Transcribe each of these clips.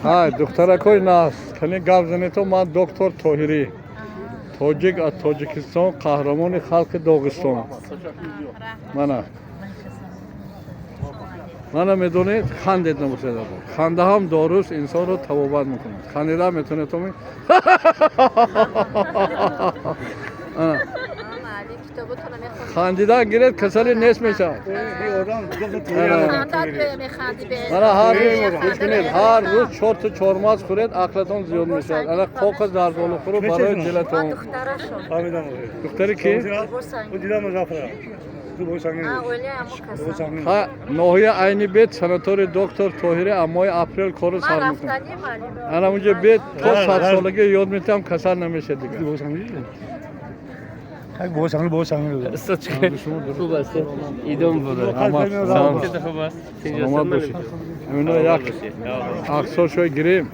Ҳай, духтаракҳои нас, кани гап зането. Ман доктор Тоҳирӣ, тоҷик аз Тоҷикистон, қаҳрамони халқи Доғистон. Мана медонед, хандед набошад. Ханда ҳам доруст, инсонро табобат мекунад. Хандида метавонед то. Ана. Хандидан гиред, касалӣ нест мешавад. Мана, ҳар рӯз гӯш кунед, ҳар рӯз чорта чормағз хӯред, ақлатон зиёд мешавад. Ана қоқа зардолу хӯру барои дилатон. Духтари ки? Ха, ноҳия Айни бед, санаторий доктор Тоҳири, моҳи апрел корро сар мекунад. Ана унҷа бед, то 100 солагӣ ёд метиҳам, касал намешад дигар. Устод, хуб аст, идом буд. Салом. Хуб аст. Саломат бошед. Ҳамино як аксошо гирем.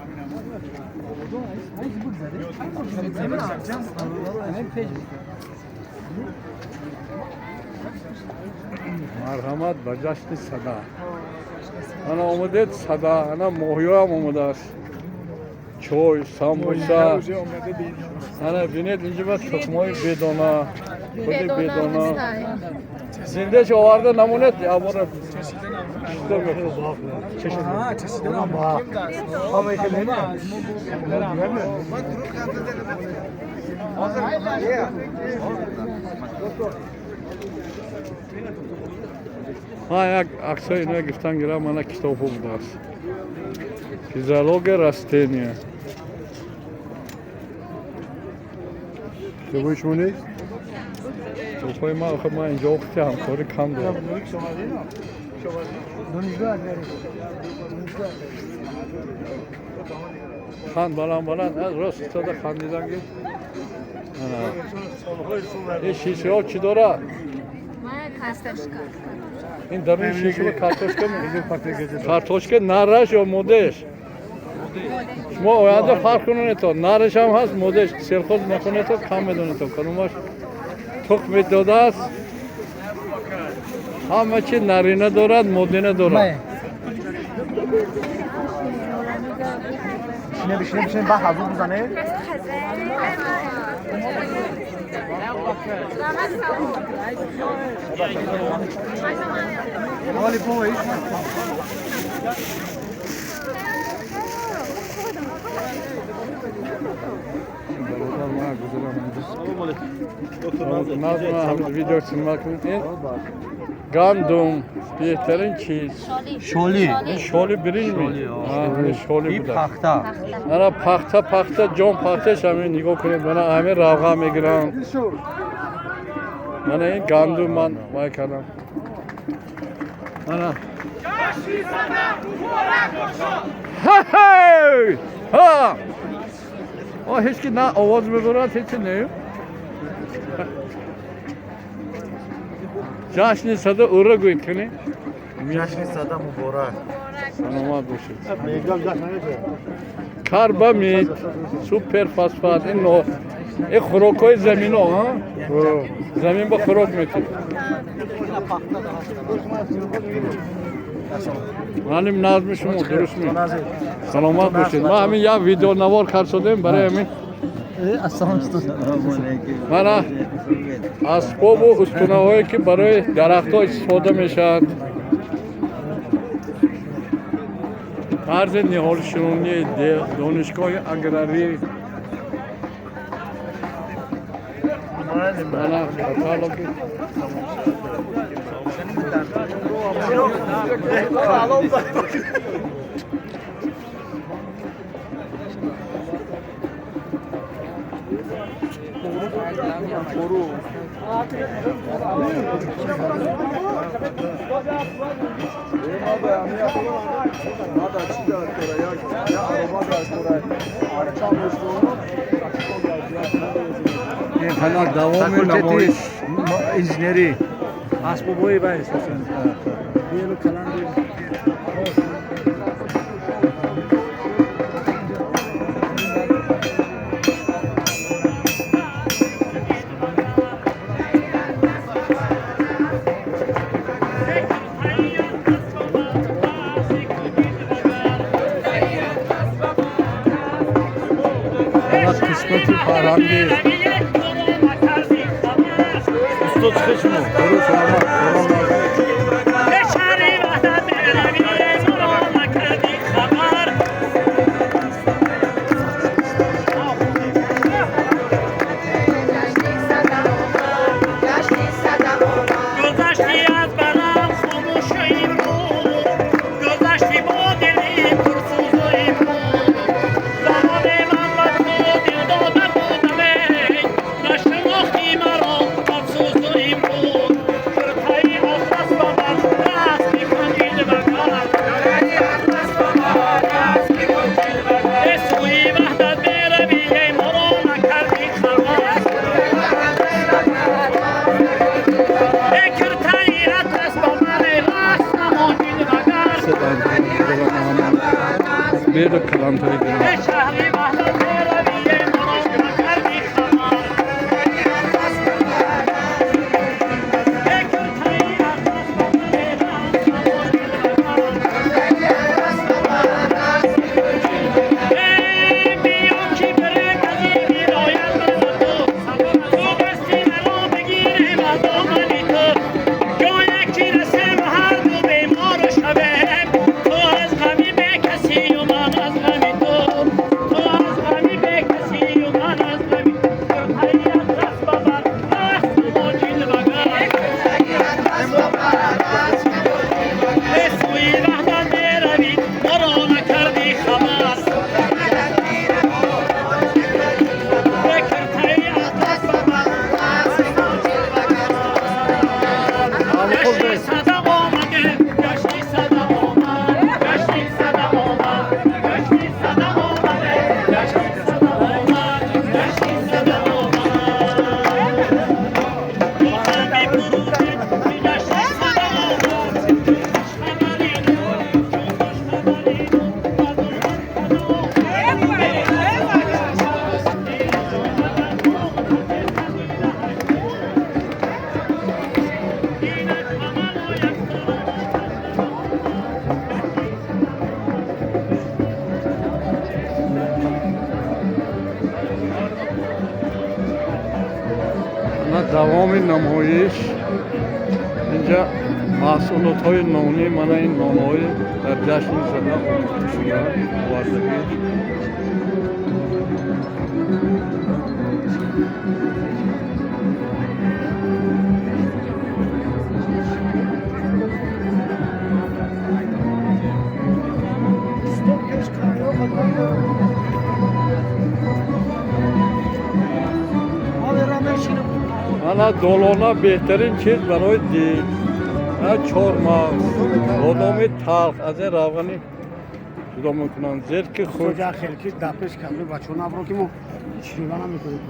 Марҳамат ба ҷашни Сада. Ана омадед Сада, ана моҳиёам омадааст, чой, самбуса. Ана бинед, инҷа ба тухмҳои бедона, худи бедона зиндаш оварда намонед, абора чита мехӯрд. Ман як аксои ино гирифтан гирам. Мана китобҳо будааст, физиология растения. Китобҳои шумо нест? Китобҳои ман, охир ман инҷо вақти ҳамкорӣ кам дорам. Донишгоҳ. Ханд баланд баланд, аз рост истода хандидан гир. Ин шишаҳо чӣ дорад? Ин даруни шиша картошка, картошка нараш ё модеш? Шумо оянда фарқ кунонето, нарашам ҳаст, модеш. Сельхоз мехонето, кам медонето. Кадомаш тухм медодааст? Ҳама чи нарина дорад, модина дорад. بشینه بشینه بشینه بعد حضور بزنه. مالی پویش. Бародар, ман гузарам инҷо, видео синима кунед. Ин гандум беҳтарин чиз. Шоли. Ин шоли биринҷ ми? Ин шоли буда. Пахта. Ана пахта, пахта ҷон, пахташ ҳамин, нигоҳ кунед. Мана ҳамин равған мегирам. Мана ин гандум ман вай кардам. Мана. Ҳа! О, ҳеҷ ки на овоз мебарад, ҳечи не. Ҷашни Сада ура гӯед кунӣ. Ҷашни Сада муборак. Саломат бошед. Карбамид, суперфосфат, ин ин хӯрокҳои замино, замин ба хӯрок метиҳ. Маълим, назми шумо дуруст ми? Саломат бошед. Ма ҳамин як видеонавор кард шудем барои ҳамин. Мана асбобу устунаҳое, ки барои дарахтҳо истифода мешавад. Тарзи ниҳолшинонии донишгоҳи аграрӣ. Мана каталоги. Ана давоми намоиш. Инженерӣ, асбобҳои бай. Белу каланди. Қисмати фарҳангӣ. Устод, чӣ шумо? Дуруст, саломат. به شهر وحدت بروی، مرا نکردی خبر. گذشتی از برم خاموش امروز، گذشتی با دلی پرسوز امروز. زمان من و تو دل داده بودم ای، نشناختی مرا افسوس امروز. کرته‌ای اطلس بابر دست بکن جلوگر، به سوی وحدت بروی، ای مرا نکردی خبر. کرته‌ای اطلس بابر رقص نما جلوگر، Беда калантари. به شهر وحدت بروی، ای مرا نکردی خبر. کرته‌ای اطلس بابر رقص نما جلوگر. ای بیا که برم از این ولایت من و تو، تو دستی مرا بگیریم از دامن تو. جایی که رسیم هر دو بیمار شویم، تو از غمی به کسی و من از غمی تو، تو از غمی به کسی و من از غمی. کرته‌ای اطلس ببر رقص نما جلوگر، به سوی وحدت بروی، مرا نکردی خبر. کرته‌ای اطلس ببر گشتی صدا آمده، گشتی صدا آمد، گشتی صدا آمد، گشتی صدا آمده، گشتی صدا آمد، گشتی صدا آمد. گلخن بفروزد که گشتی صدا آمد. چون خوش خبری نو، چون خوش خبری نو، از آن صدا آمد. اینک عمل و یک На давоми намоиш инҷа маҳсулотҳои нонӣ, мана ин нонҳои дар ҷашни зада омӯхта шуда овардагӣ. Ана долона беҳтарин чиз барои дил, на чормағз, бодоми талх аз ин равғани ҷудо мекунанд, зер ки худ Хелки дар пеш кабли бачаҳо набро, ки мо шива намекунем.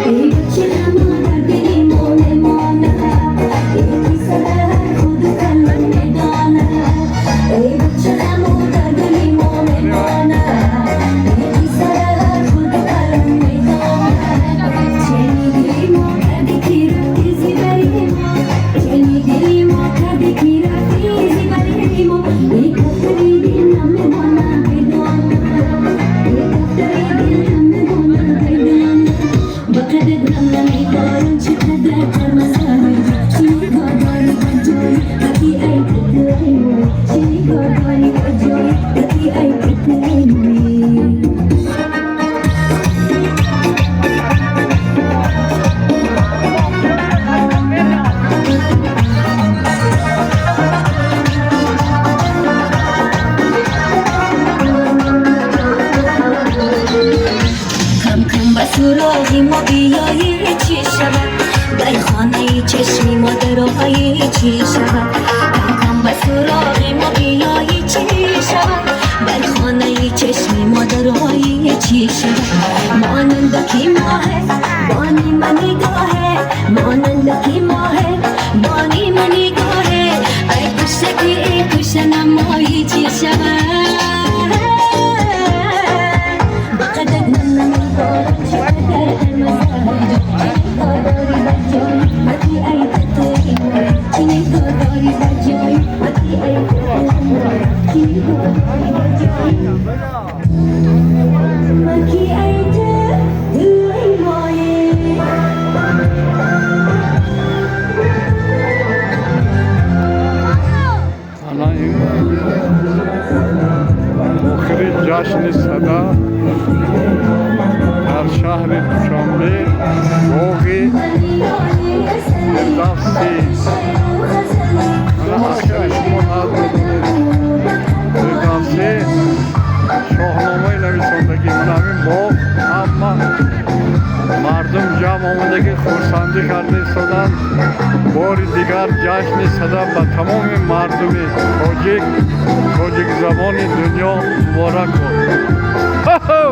ای بچه ما در دلی مانه، یکی سر خود قلب میدانه. ای بچه ما در دلی مانه، یکی سر خود قلب میدانه. چه میگی ما کردی که رفتی زیبری ما، چه میگی ما کردی که رفتی زیبری ما. ای کفتری دل نمیمانه میدانه، ای کفتری دل نمیمانه میدانه. بقدر نمیدارم چقدر قرمزانی، چی نگاه داری کجایی وقتی ای کتایی، چی نگاه داری کجایی وقتی ای کتایی. کم کم به سراغ ما بیایی چی شود، در خانه چشمی ما درایی چی شود. کم کم به سراغ ما بیایی چی شود، در خانه چشمی ما درایی چی شود. مانند کی ماه بانی من نگاه Дар шаҳри Душанбе, боғи Фирдавсӣ. Мана, аксари шумо нағз медонед, Фирдавсӣ Шоҳномаи нависондагӣ. Мана, ҳамин боғ, ҳама мардум ҷамъ омадагӣ, хурсандӣ карда истоданд. Бори дигар ҷашни Сада ба тамоми мардуми тоҷик, тоҷикзабони дунё муборак бод. Ҳо-ҳо!